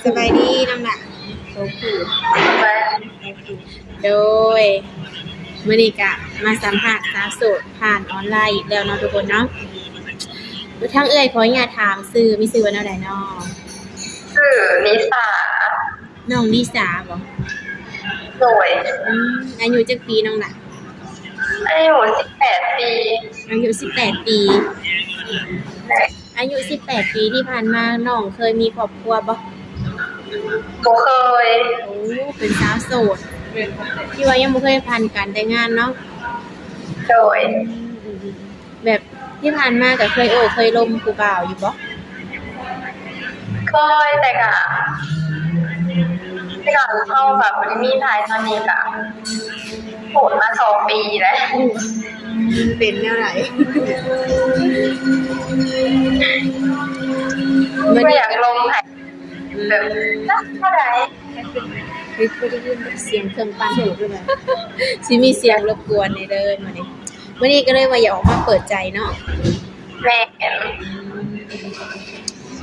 ສະບາຍດີນ້ອງຫຼ້າ. ໂດຍ ມື້ນີ້ກະມາສຳພາດສາວໂສດຜ່ານອອນລາຍອີກແລ້ວເນາະທຸກຄົນເນາະ. ທາງເອື້ອຍຂໍອະນຸຍາດຖາມຊື່ ມີຊື່ວ່າແນວໃດເນາະ? ຊື່ລິສາ. ນ້ອງລິສາບໍ? ໂດຍ. ອືມ ອາຍຸຈັກປີນ້ອງຫຼ້າ? ອາຍຸສິບແປດປີ. ອາຍຸສິບແປດປີ. ອາຍຸສິບແປດປີທີ່ຜ່ານມາ ນ້ອງເຄີຍມີຄອບຄົວບໍ່? ບໍ່ເຄີຍ. ໂອ້ ເປັນສາວໂສດ ທີ່ວ່າຍັງບໍ່ເຄີຍຜ່ານການແຕ່ງງານເນາະ? ໂດຍ. ອືມ ແບບທີ່ຜ່ານມາກະເຄີຍໂອ້ເຄີຍລົມຜູ້ບ່າວຢູ່ບໍ່? ເຄີຍ ແຕ່ກະ ແຕ່ກະເຮົາກະບໍ່ໄດ້ມີໃຜ ຕອນນີ້ກະໂສດມາສອງປີແລ້ວ. ເປັນແນວໃດ? ບໍ່ຢາກລົມໃຜ ແບບ ຈັກເທົ່າໃດ. ເຮີ້ຍ ບໍ່ໄດ້ຍິນສຽງເຄື່ອງປັ່ນຫວຍ ຊິມີສຽງລົບກວນແດ່ເດີມື້ນີ້. ມື້ນີ້ກະເລີຍວ່າຢາກອອກມາເປີດໃຈເນາະ. ແມ່ນ.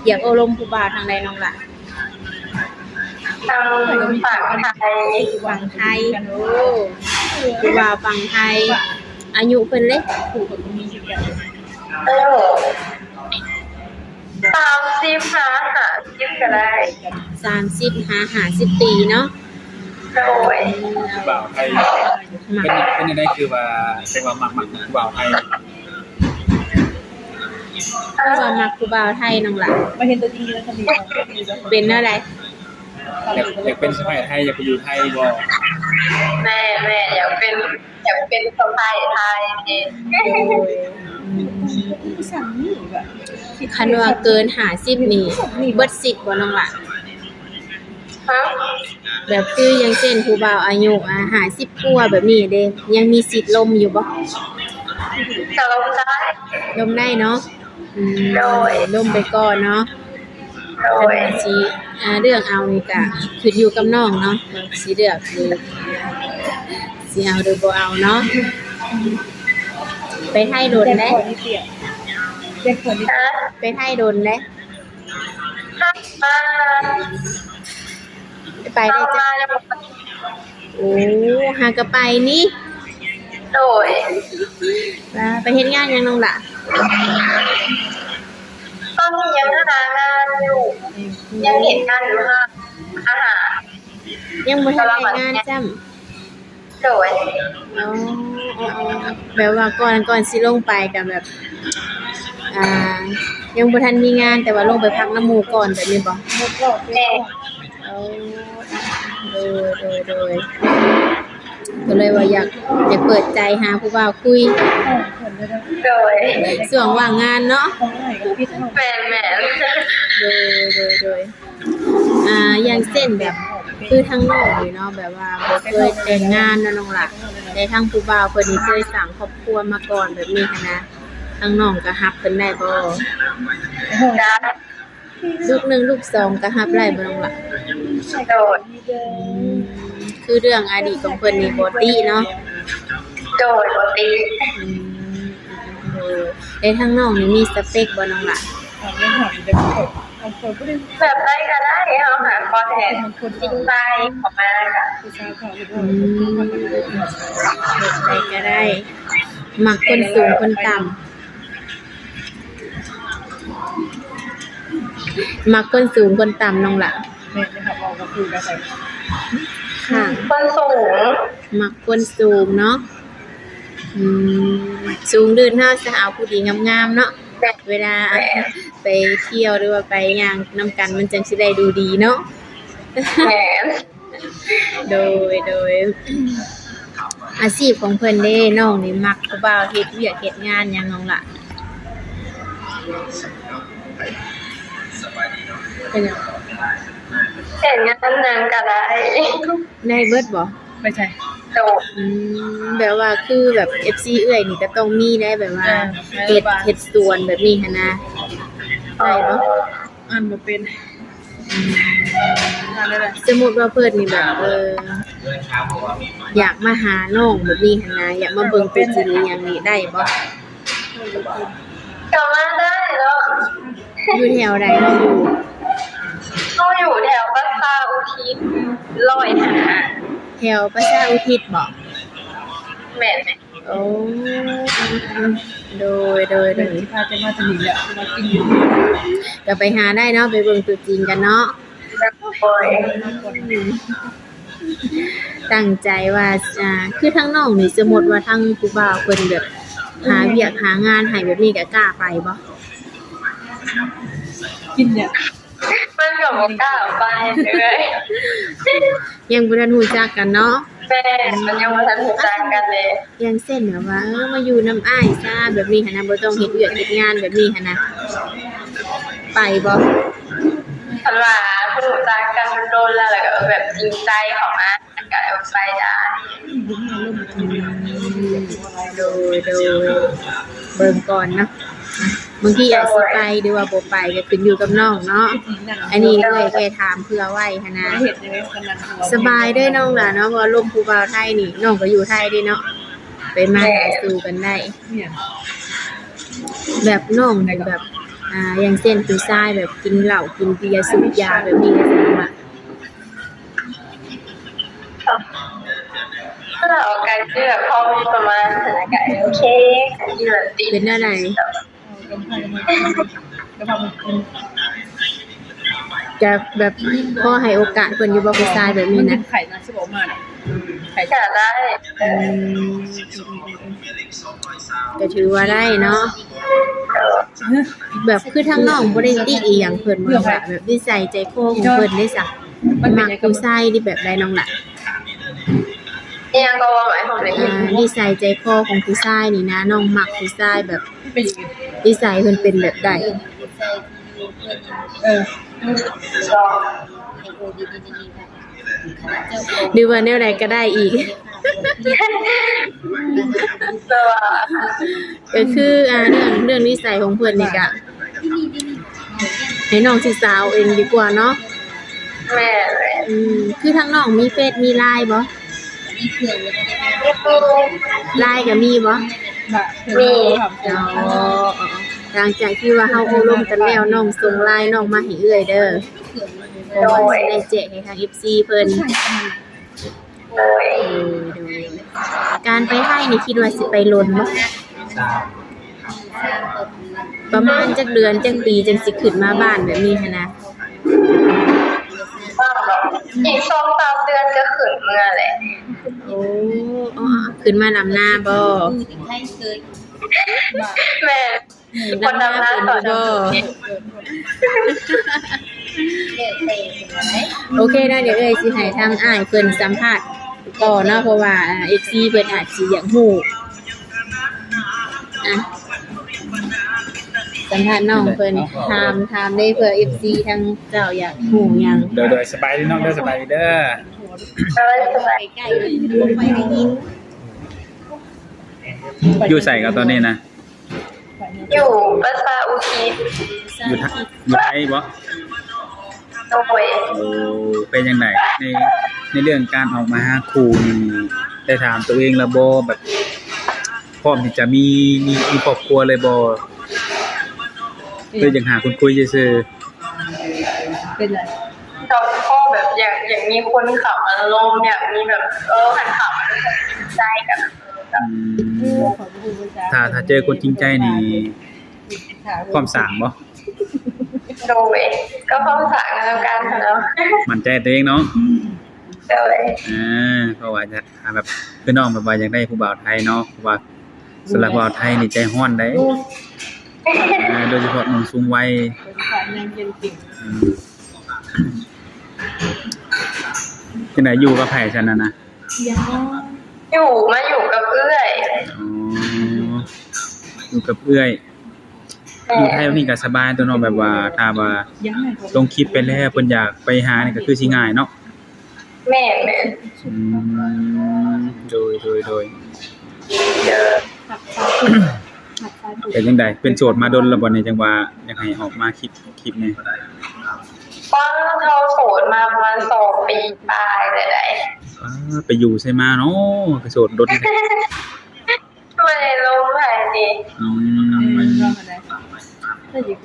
ຢາກໂອ້ລົມຜູ້ບ່າວທາງໃດນ້ອງຫຼ້າ? ທາງຝັ່ງໄທ. ຝັ່ງໄທ. ໂອ້ ຜູ້ບ່າວຝັ່ງໄທ. ອາຍຸເພິ່ນເດ? ໂອ້ ສາມສິບຫາຫ້າສິບກະໄດ້. ສາມສິບຫາຫ້າສິບປີເນາະ. ໂດຍ. ຜູ້ບ່າວໄທ ມັກ ເປັນ ເປັນຈັ່ງໃດ ຄືວ່າ ຈັ່ງວ່າມັກ ມັກຜູ້ບ່າວໄທ? ຄືວ່າມັກຜູ້ບ່າວໄທນ້ອງຫຼ້າ? ມາເຫັນຕົວຈິງຢູ່ໃນທະເບ ເປັນແນວໃດ? ຢາກ ຢາກເປັນສະໃພ້ໄທ ຢາກໄປຢູ່ໄທບໍ່? ແມ່ນໆ ຢາກເປັນ ຢາກເປັນສະໃພ້ໄທ. ໂດຍ. ຄັນວ່າເກີນຫ້າສິບນີ້ ເບິດສິດບໍ່ນ້ອງຫຼ້າ? ຮະ? ແບບຄືຢ່າງເຊັ່ນ ຜູ້ບ່າວອາຍຸ ອາ ຫ້າສິບກວ່າແບບນີ້ເດ ຍັງມີສິດລົມຢູ່ບໍ່? ກະລົມໄດ້. ລົມໄດ້ເນາະ. ອືມ ໂດຍ. ລົມໄປກ່ອນເນາະ. ໂດຍ. ຄັນວ່າຊິ ອາ ເລືອກເອົານີ້ກະຂຶ້ນຢູ່ກັບນ້ອງເນາະ ວ່າຊິເລືອກຢູ່ ຊິເອົາຫຼືບໍ່ເອົາເນາະ. ໄປໄທດົນແລ້ວ? ຮະ? ໄປໄທດົນແລ້ວ? ມາ ໄປໄດ້ຈັກ ໂອ້ ຫາກະໄປນີ້. ໂດຍ. ວ່າໄປເຮັດງານຫຍັງນ້ອງຫຼ້າ? ຕອນນີ້ຍັງຫາງານຢູ່. ອືມ ຍັງເຮັດງານຢູ່ຮ້ານອາຫານ. ຍັງບໍ່ທັນໄດ້ງານຊ້ຳ. ໂດຍ. ອໍ ແບບວ່າກ່ອນ ກ່ອນຊິລົງໄປກະແບບ ອ່າ ຍັງບໍ່ທັນມີງານ ແຕ່ວ່າລົງໄປພັກນຳໝູ່ກ່ອນແບບນີ້ບໍ? ແມ່ນ. ໂອ້ ໂດຍ ໂດຍ ໂດຍ. ກະເລີຍວ່າຢາກຈະເປີດໃຈຫາຜູ້ບ່າວຄຸຍ. ໂດຍ. ຊ່ວງວ່າງງານເນາະ. ແມ່ນໆ. ໂດຍ ໂດຍ ໂດຍ. ອ່າ ຢ່າງເຊັ່ນແບບ ຄືທາງນ້ອງນີ້ເນາະ ແບບວ່າບໍ່ເຄີຍແຕ່ງງານເນາະນ້ອງຫຼ້າ ແຕ່ທາງຜູ້ບ່າວເພິ່ນນີ້ເຄີຍສ້າງຄອບຄົວມາກ່ອນແບບນີ້ຫັ້ນນະ ທາງນ້ອງກະຮັບເພິ່ນໄດ້ບໍ່? ໄດ້. ລູກໜຶ່ງລູກສອງກະຮັບໄດ້ບໍ່ນ້ອງຫຼ້າ? ໂດຍ. ອືມ ຄືເລື່ອງອະດີດຂອງເພິ່ນນີ້ບໍ່ຕິເນາະ? ໂດຍ ບໍ່ຕິ. ອືມ ໂດຍ. ແຕ່ທາງນ້ອງນີ້ມີສະເປັກບໍ່ນ້ອງຫຼ້າ? ແບບໃດກະໄດ້ ເຮົາຫາຄອນແທນຈິງໃຈເຂົ້າມາກະ ອືມ ແບບໃດກະໄດ້ ມັກຄົນສູງຄົນຕ່ຳ ມັກຄົນສູງຄົນຕ່ຳນ້ອງຫຼ້າ? ແມ່ນ ເຮົາເວົ້າກະຄືແບບໃດ? ຄົນສູງ ມັກຄົນສູງເນາະ. ອືມ ສູງລື່ນເຮົາຊະ ເອົາຜູ້ດີງາມໆເນາະ ເວລາໄປທ່ຽວ ຫຼືວ່າໄປຍ່າງນຳກັນ ມັນຈັ່ງຊິໄດ້ດູດີເນາະ. ແມ່ນ. ໂດຍ ໂດຍ. ອາຊີບຂອງເພິ່ນເດ ນ້ອງນີ້ມັກຜູ້ບ່າວເຮັດວຽກເຮັດງານຫຍັງນ້ອງຫຼ້າ? ເປັນຫຍັງ? ເຮັດງານຫຍັງກະໄດ້. ໄດ້ເບິດບໍ່? ໄປໃສ? ໂດຍ. ອືມ ແບບວ່າຄືແບບເອັຟຊີເອື້ອຍນີ້ກະຕ້ອງມີໄດ໋ ແບບວ່າ ເອີ ເຮັດ ເຮັດສວນແບບນີ້ຫັ້ນນະ ໄດ້ບໍ່? ອັນບໍ່ເປັນ. ອືມ ອັນນັ້ນແຫຼະ ສົມມຸດວ່າເພິ່ນນີ້ແບບ ເອີ ຢາກມາຫານ້ອງແບບນີ້ຫັ້ນນະ ຢາກມາເບິ່ງໂຕຈິງອີ່ຫຍັງນີ້ ໄດ້ບໍ່? ກະມາໄດ້ເນາະ. ຢູ່ແຖວໃດນ້ອງຢູ່? ເຮົາຢູ່ແຖ ແຖວປະຊາອຸທິດບໍ? ແມ່ນ. ໂອ້ ໂດຍ ໂດຍ ໂດຍ ຊິພາເຈົ້າມາທາງນີ້ແຫຼະ ມາກິນຢູ່ ກໍໄປຫາໄດ້ເນາະ ໄປເບິ່ງຕົວຈິງກັນເນາະ. ໂດຍ ຕັ້ງໃຈວ່າ ອ່າ ຄືທາງນ້ອງນີ້ ສົມມຸດວ່າທາງຜູ້ບ່າວເພິ່ນແບບຫາວຽກຫາງານໃຫ້ແບບນີ້ ກໍກ້າໄປບໍ່? ກິນຫຍັງ? ມັນກໍບໍ່ກ້າໄປເລີຍ ຍັງບໍ່ທັນຮູ້ຈັກກັນເນາະ. ແມ່ນ ມັນຍັງບໍ່ທັນຮູ້ຈັກກັນເລີຍ. ຢ່າງເຊັ່ນແບບວ່າ ເອີ ມາຢູ່ນຳອ້າຍຊະ ແບບນີ້ຫັ້ນນະ ບໍ່ຕ້ອງເຮັດວຽກເຮັດງານແບບນີ້ຫັ້ນນະ ໄປບໍ່? ຄັນວ່າຮູ້ຈັກກັນໂດນໆແລ້ວ ແລ້ວກໍແບບຈິງໃຈເຂົ້າມາ ມັນກໍ ເອີ ໄປໄດ້. ອືມ ໂດຍ ໂດຍ ເບິ່ງກ່ອນເນາະ. ບາງທີອາດຊິໄປ ຫຼືວ່າບໍ່ໄປກໍຂຶ້ນຢູ່ກັບນ້ອງເນາະ. ອັນນີ້ເອື້ອຍແຄ່ຖາມເພື່ອໄວ້ຫັ້ນນະ. ສະບາຍເດີນ້ອງຫຼ້າເນາະ ເພາະວ່າລົມຜູ້ບ່າວໄທນີ້ ນ້ອງກໍຢູ່ໄທເດ້ເນາະ ໄປມາຫາສູ່ກັນໄດ້. ແບບນ້ອງນີ້ແບບ ອ່າ ຢ່າງເຊັ່ນຜູ້ຊາຍແບບກິນເຫຼົ້າກິນເບຍສູບຢາແບບນີ້ ກໍຊິບໍ່ມັກ. ຖ້າເອົາໃກ້ເຄືອພໍມີປະມານຫັ້ນນະ ກໍໂອເຄ ເປັນແນວໃດ? ຈະແບບພໍໃຫ້ໂອກາດເພິ່ນຢູ່ບໍ່ ຜູ້ຊາຍແບບນີ້ນະ? ໄຂ່ນະ ຊິບອອກມານະ ໄຂ່ ກໍໄດ້. ອືມ ກໍຖືວ່າໄດ້ເນາະ. ແບບຄືທາງນ້ອງບໍ່ໄດ້ຕິອີ່ຫຍັງເພິ່ນບໍ່ ວ່າແບບນິໄສໃຈຄໍຂອງເພິ່ນເດ້ຊະ ມັກຜູ້ຊາຍທີ່ແບບໃດນ້ອງຫຼ້າ? ອີ່ຫຍັງກໍວ່າ ໝາຍຄວາມວ່າ ອ່າ ນິໄສໃຈຄໍຂອງຜູ້ຊາຍນີ້ນະ ນ້ອງມັກຜູ້ຊາຍແບບ ເປັນ ນິໄສເພິ່ນເປັນແບບໃດ? ເອີ ຫຼືວ່າແນວໃດກໍໄດ້ອີກ. ແຕ່ວ່າ ກໍຄື ອ່າ ເລື່ອງ ເລື່ອງນິໄສຂອງເພິ່ນນີ້ກະ ໃຫ້ນ້ອງສຶກສາເອົາເອງດີກວ່າເນາະ. ແມ່ນເລີຍ. ອືມ ຄືທາງນ້ອງມີເຟສມີລາຍບໍ່? ມີເຄື່ອງຢູ່ໃນນັ້ນ. ລາຍກໍມີບໍ່? ມີ. ອໍ ຫຼັງຈາກທີ່ວ່າເຮົາໂອ້ລົມກັນແລ້ວ ນ້ອງສົ່ງລາຍນ້ອງມາໃຫ້ເອື້ອຍເດີ ເພາະວ່າຊິໄດ້ແຈກໃຫ້ທາງເອັຟຊີເພິ່ນ. ໂດຍ ໂດຍ ໂດຍ. ການໄປໄທນີ້ຄິດວ່າຊິໄປດົນບໍ່? ປະມານຈັກເດືອນຈັກປີຈັ່ງຊິຂຶ້ນມາບ້ານແບບນີ້ຫັ້ນນະ? ອີກສອງສາມເດືອນກໍຂຶ້ນເມືອແຫຼະ. ໂອ້ ອໍ ຂຶ້ນມາດຳນາບໍ່? ແມ່ນ. ອືມ ບໍ່ດຳນາຕອນນີ້ບໍ່? ໂອເຄເນາະ ດຽວເອື້ອຍຊິໃຫ້ທາງອ້າຍເພິ່ນສຳພາດຕໍ່ເນາະ ເພາະວ່າ ອ່າ ເອັຟຊີເພິ່ນອາດຊິຢາກຮູ້. ອ່ະ ສຳພາດນ້ອງເພິ່ນ ຖາມ ຖາມເດ້ ເພື່ອເອັຟຊີທາງເຈົ້າຢາກຮູ້ຫຍັງ. ໂດຍ ໂດຍ ສະບາຍດີນ້ອງເດີ ສະບາຍດີເດີ. ໂດຍ ສະບາຍ. ຢູ່ໃສກໍຕອນນີ້ນະ? ຢູ່ປະຊາອຸທິດ. ຢູ່ໄທ ຢູ່ໄທບໍ່? ໂດຍ. ໂອ້ ເປັນຈັ່ງໃດ ໃນ ໃນເລື່ອງການອອກມາຫາຄູ່ນີ້ ໄດ້ຖາມຕົວເອງແລ້ວບໍ່ ແບບພ້ອມທີ່ຈະມີ ມີ ມີຄອບຄົວເລີຍບໍ່ ຫຼືຍັງຫາຄົນຄຸຍຊື່ໆ? ເປັນຫຍັງ? ກໍພໍແບບຢາກ ຢາກມີຄົນເຂົ້າມາລົມ ຢາກມີແບບ ເອີ ຄັນເຂົ້າມາໃກ້ກັນ. ອືມ ຖ້າ ຖ້າເຈີຄົນຈິງໃຈນີ້ ພ້ອມສ້າງບໍ່? ໂດຍ ກໍພ້ອມສ້າງນຳກັນຫັ້ນແຫຼະ. ໝັ້ນໃຈຕົວເອງເນາະ. ໂດຍ. ອ່າ ເພາະວ່າຢາກ ອ່າ ແບບ ຄືນ້ອງແບບວ່າຢາກໄດ້ຜູ້ບ່າວໄທເນາະ ເພາະວ່າສ່ວນຫຼາຍຜູ້ບ່າວໄທນີ້ໃຈຮ້ອນໃດ໋. ອ່າ ໂດຍສະເພາະໜຸ່ມສູງໄວ. ອືມ ຈັ່ງໃດ ຢູ່ກັບໃຜຊັ້ນນະ? ຢູ່ ມາຢູ່ກັບເອື້ອຍ. ອໍ ຢູ່ກັບເອື້ອຍ. ແມ່ນ. ຢູ່ໄທນີ້ກໍສະບາຍຕົວເນາະ ແບບວ່າຖ້າວ່າລົງຄລິບໄປແລ້ວ ເພິ່ນຢາກໄປຫານີ້ກໍຄືຊິງ່າຍເນາະ. ແມ່ນໆ. ອືມ ໂດຍ ໂດຍ ໂດຍ. ເປັນຈັ່ງໃດ ເປັນໂສດມາດົນແລ້ວບໍ່ນີ້ ຈັ່ງວ່າຢາກໃຫ້ອອກມາຄລິບ ຄລິບນີ້? ເຮົາໂສດມາປະມານສອງປີປາຍແລ້ວໃດ໋. ອ້າ ໄປຢູ່ໃສມາເນາະ ຄືໂສດດົນແທ້? ບໍ່ໄດ້ລົມໃຜເດ. ອືມ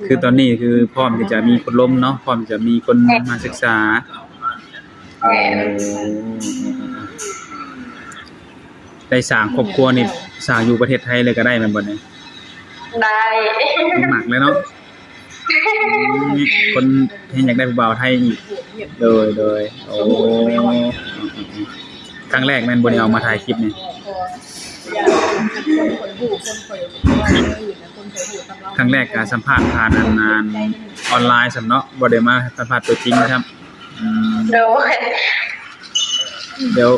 ຄືຕອນນີ້ຄືພ້ອມທີ່ຈະມີຄົນລົມເນາະ ພ້ອມທີ່ຈະມີຄົນມາສຶກສາ. ແມ່ນ. ໂອ້ ໂອ້ ໂອ້ ໂອ້. ໄດ້ສ້າງຄອບຄົວນີ້ ສ້າງຢູ່ປະເທດໄທເລີຍກໍໄດ້ແມ່ນບໍ່ນີ້? ໄດ້ ມັກແລ້ວເນາະ. ອືມ ຄົນແຮ່ງຢາກໄດ້ຜູ້ບ່າວໄທອີກ. ໂດຍ ໂດຍ. ໂອ້ ຄັ້ງແລກແມ່ນບໍ່ໄດ້ເອົາມາຖ່າຍຄລິບນີ້? ຄັ້ງແລກກໍສຳພາດຜ່ານອັນ ອັນອອນລາຍຊ້ຳເນາະ, ບໍ່ໄດ້ມາສຳພາດຕົວຈິງຊ້ຳ. ອືມ ໂດຍ. ດຽວ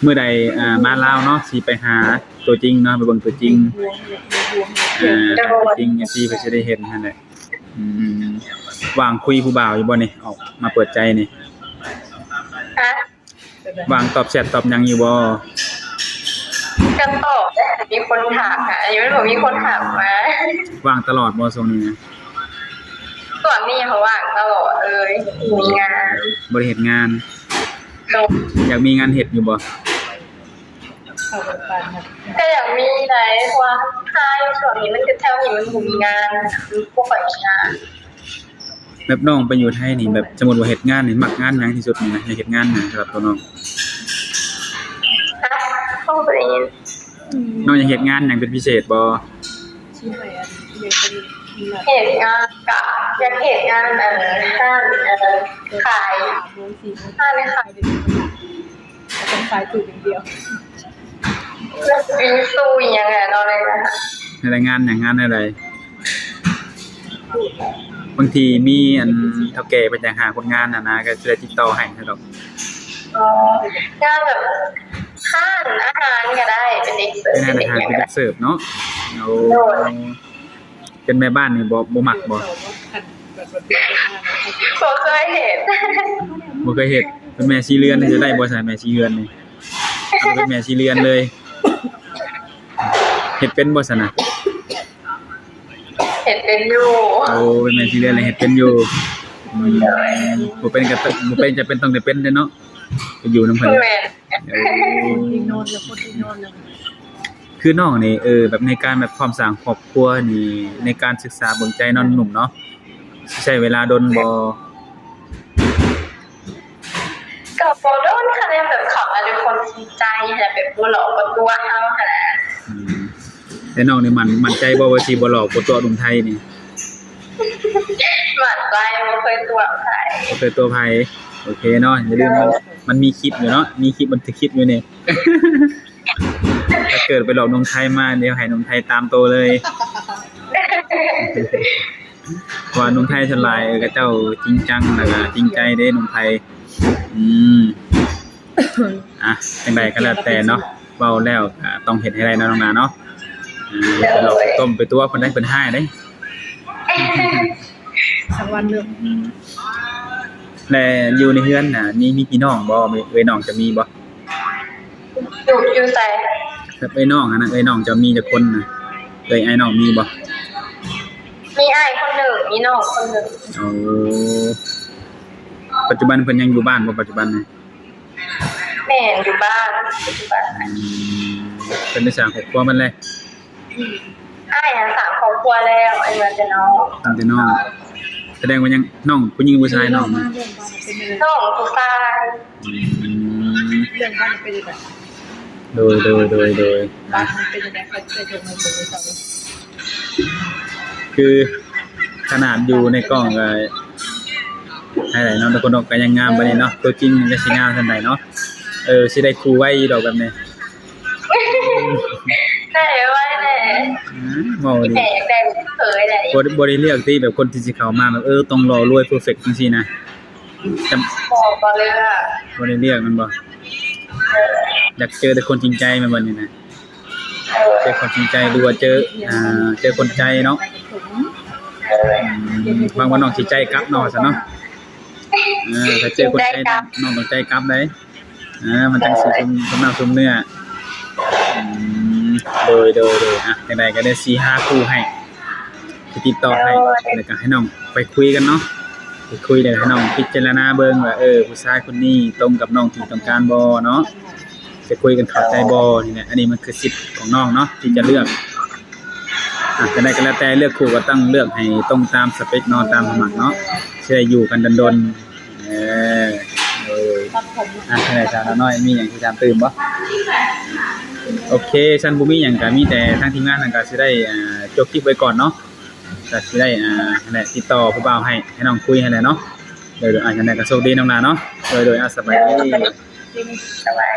ມື້ໃດ ອ່າ ມາລາວເນາະ ຊິໄປຫາຕົວຈິງເນາະ, ໄປເບິ່ງຕົວຈິງ. ອ່າ ໂດຍ. ຕົວຈິງ ເອັຟຊີ ເພິ່ນຊິໄດ້ເຫັນຫັ້ນແຫຼະ. ອືມ ວ່າງຄຸຍຜູ້ບ່າວຢູ່ບໍ່ນີ້? ອອກມາເປີດໃຈນີ້. ຮະ? ວ່າງຕອບແຊັດຕອບຫຍັງຢູ່ບໍ່? ກໍຕອບແຫຼະ ມີຄົນຖາມຫາຢູ່ ບໍ່ມີຄົນຖາມມາ. ວ່າງຕະຫຼອດບໍ່ຊ່ວງນີ້ນະ? ຊ່ວງນີ້ເຮົາວ່າງຕະຫຼອດເລີຍ ມີງານ ບໍ່ໄດ້ເຮັດງານ. ໂດຍ. ຢາກມີງານເຮັດຢູ່ບໍ່? ກໍຢາກມີໄດ໋ ເພາະວ່າຫາຢູ່ຊ່ວງນີ້ມັນກໍ ແຖວນີ້ມັນບໍ່ມີງານ ບໍ່ຄ່ອຍມີງານ. ແບບນ້ອງໄປຢູ່ໄທນີ້ ແບບສົມມຸດວ່າເຮັດງານນີ້ ມັກງານຫຍັງທີ່ສຸດນີ້ນະ? ຢາກເຮັດງານຫຍັງສຳລັບຕົວນ້ອງ? ຮະ? ບໍ່ໄດ້ຍິນ. ນ້ອງຢາກເຮັດງານຫຍັງເປັນພິເສດບໍ່? ເຮັດງານ ກະຢາກເຮັດງານ ອັນ ຮ້ານ ເອີ ຂາຍ ຮ້ານຂາຍ ເປັນສາຍຕູບຢ່າງດຽວ ເປັນຕູ້ຫຍັງແຫຼະເນາະ. ແນວໃດ? ງານຫຍັງ? ງານແນວໃດ? ບາງທີມີອັນເຖົ້າແກ່ເພິ່ນຢາກຫາຄົນງານຫັ້ນນະ ກໍຊິໄດ້ຕິດຕໍ່ໃຫ້ດອກ. ອໍ ງານແບບຮ້ານອາຫານກໍໄດ້ ເປັນເດັກເສີບ. ເປັນຮ້ານອາຫານ ເປັນເດັກເສີບເນາະ. ໂອ້ ໂດຍ. ເປັນແມ່ບ້ານນີ້ບໍ່ ບໍ່ມັກບໍ່? ບໍ່ເຄີຍເຮັດ ບໍ່ເຄີຍເຮັດ. ເປັນແມ່ຊີເຮືອນນີ້ຈະໄດ້ບໍ່ຊະ? ແມ່ຊີເຮືອນນີ້ ເອົາເປັນແມ່ຊີເຮືອນເລີຍ ເຮັດເປັນບໍ່ຊັ້ນນະ? ເຮັດເປັນຢູ່. ໂອ້ ເປັນແມ່ຊີເຮືອນແລ້ວເຮັດເປັນຢູ່. ອືມ ບໍ່ເປັນກໍ ບໍ່ເປັນຈະເປັນ ຕ້ອງໄດ້ເປັນເດ້ເນາະ ໄປຢູ່ນຳເພິ່ນ. ແມ່ນ. ໂອ້ ທີ່ນອນແລ້ວ ຄົນທີ່ນອນແລ້ວ. ຄືນ້ອງນີ້ ເອີ ແບບໃນການແບບພ້ອມສ້າງຄອບຄົວນີ້ ໃນການສຶກສາເບິ່ງໃຈນ້ອງໜຸ່ມເນາະ ຊິໃຊ້ເວລາດົນບໍ່? ກໍບໍ່ດົນ ຄັນແມ່ນແບບເຂົາອາດເປັນຄົນຈິງໃຈຫັ້ນແຫຼະ ແບບບໍ່ຫຼອກບໍ່ຕົວະເຮົາຫັ້ນນະ. ອືມ ແຕ່ນ້ອງນີ້ໝັ້ນ ໝັ້ນໃຈບໍ່ວ່າຊິບໍ່ຫຼອກບໍ່ຕົວະໜຸ່ມໄທນີ້? ໝັ້ນໃຈ ບໍ່ເຄີຍຕົວະໃຜ. ບໍ່ເຄີຍຕົວະໃຜ. ໂອເຄເນາະ ຢ່າລືມ ມັນ ມັນມີຄລິບຢູ່ເນາະ ມີຄລິບ ບັນທຶກຄລິບຢູ່ນີ້. ຖ້າເກີດໄປຫຼອກໜຸ່ມໄທມາ ດຽວໃຫ້ໜຸ່ມໄທຕາມໂຕເລີຍ. ເພາະວ່າໜຸ່ມໄທສ່ວນຫຼາຍ ເອີ ເຂົາເຈົ້າຈິງຈັງ ແລ້ວກໍຈິງໃຈເດ້ໜຸ່ມໄທ. ອືມ ອ່ະ ຈັ່ງໃດກໍແລ້ວແຕ່ເນາະ ເວົ້າແລ້ວກໍຕ້ອງເຮັດໃຫ້ໄດ້ເນາະ ນ້ອງນາເນາະ. ເອີ ໄປຫຼອກໄປຕົ້ມໄປຕົວະເພິ່ນໄດ້ ເພິ່ນຮ້າຍເດ້. ສັກວັນເລີຍ. ແລະ ຢູ່ໃນເຮືອນນະ ມີ ມີພີ່ນ້ອງບໍ່? ເອື້ອຍນ້ອງຈະມີບໍ່? ຢູ່ ຢູ່ໃສ? ເອື້ອຍນ້ອງຫັ້ນນະ ເອື້ອຍນ້ອງເຈົ້າມີຈັກຄົນນະ? ເອື້ອຍອ້າຍນ້ອງມີບໍ່? ມີອ້າຍຄົນໜຶ່ງ ມີນ້ອງຄົນໜຶ່ງ. ໂອ້ ປັດຈຸບັນເພິ່ນຍັງຢູ່ບ້ານບໍ່ ປັດຈຸບັນນີ້? ແມ່ນ ຢູ່ບ້ານ ປັດຈຸບັນ. ອືມ ເພິ່ນໄດ້ສ້າງຄອບຄົວເພິ່ນແລ້ວ? ອ້າຍຫັ້ນສ້າງຄອບຄົວແລ້ວ ອ້າຍເຫຼືອແຕ່ນ້ອງ. ເຫຼືອແຕ່ນ້ອງ ສະແດງວ່າຍັງ ນ້ອງຜູ້ຍິງຜູ້ຊາຍນ້ອງ? ນ້ອງຜູ້ຊາຍ. ອືມ ເລື່ອງບ້ານເປັນຈັ່ງໃດ? ໂດຍ ໂດຍ ໂດຍ ໂດຍ. ບ້ານມັນເປັນຈັ່ງໃດ? ເຂົາເຈົ້າເຮັດໃຫ້ເບິ່ງໃຫ້ເຂົາເບິ່ງ. ຄືຂະໜາດຢູ່ໃນກ້ອງກໍໃຫ້ໄດ້ເນາະ ທຸກຄົນເນາະ ກໍຍັງງາມປານນີ້ເນາະ. ຕົວຈິງມັນກໍຊິງາມສ່ຳໃດເນາະ. ເອີ ຊິໄດ້ຄູ່ໄວຢູ່ດອກແບບນີ້. ໄດ້ໄວແຫຼະ. ອືມ ເວົ້າດີ. ແມ່ຢາກໄດ້ເຂີຍໄດ້. ບໍ່ ບໍ່ໄດ້ເລືອກຕິ ແບບຄົນທີ່ຊິເຂົ້າມາແບບ ເອີ ຕ້ອງຫຼໍ່ລວຍເພີເຟັກຈັ່ງຊີ້ນະ? ຈຳ ບໍ່ ບໍ່ເລືອກ. ບໍ່ໄດ້ເລືອກແມ່ນບໍ່? ເອີ ຢາກເຈີແຕ່ຄົນຈິງໃຈແມ່ນບໍ່ນີ້ນະ? ເຈີຄົນຈິງໃຈ ຫຼືວ່າເຈີ ອ່າ ເຈີຄົນໃຈເນາະ. ເອີ ຫວັງວ່ານ້ອງຊິໃຈກັບເນາະ ວ່າຊັ້ນເນາະ. ເອີ ຖ້າເຈີຄົນໃຈ ນ້ອງຕ້ອງໃຈກັບໄດ໋. ເອີ ມັນຈັ່ງຊິສົມ ສົມນ້ຳສົມເນື້ອ. ອືມ ໂດຍ ໂດຍ ໂດຍ. ອ່ະ ຈັ່ງໃດກໍໄດ້ຊິຫາຄູ່ໃຫ້ ຊິຕິດຕໍ່ໃຫ້ ແລ້ວກໍໃຫ້ນ້ອງໄປຄຸຍກັນເນາະ. ໄປຄຸຍ ແລ້ວໃຫ້ນ້ອງພິຈາລະນາເບິ່ງວ່າ ເອີ ຜູ້ຊາຍຄົນນີ້ຕົງກັບນ້ອງທີ່ຕ້ອງການບໍ່ເນາະ. ຈະຄຸຍກັນເຂົ້າໃຈບໍ່ ນີ້ແຫຼະ. ອັນນີ້ມັນຄືສິດຂອງນ້ອງເນາະ ທີ່ຈະເລືອກ. ອ່ະ ຈັ່ງໃດກໍແລ້ວແຕ່ ເລືອກຄູ່ກໍຕ້ອງເລືອກໃຫ້ຕົງຕາມສະເປັກເນາະ ຕາມສະໝັກເນາະ ຊິໄດ້ຢູ່ກັນດົນໆ. ເອີ ເອີ ອ່ະ ຈັ່ງໃດສາວນ້ອຍ ມີຫຍັງຊິຖາມຕື່ມບໍ່? ໂອເຄ ຊັ້ນບໍ່ມີຫຍັງ ກະມີແຕ່ທາງທີມງານນັ້ນກະຊິໄດ້ ອ່າ ຈົບຄລິບໄວ້ກ່ອນເນາະ ກະຊິໄດ້ ອ່າ ຫັ້ນແຫຼະ ຕິດຕໍ່ຜູ້ບ່າວໃຫ້ ໃຫ້ນ້ອງຄຸຍຫັ້ນແຫຼະເນາະ. ໂດຍໆ ອ່າ ຈັ່ງໃດກະໂຊກດີນ້ອງຫຼ້າເນາະ. ໂດຍໆ ອ່າ ສະບາຍດີ. ສະບາຍ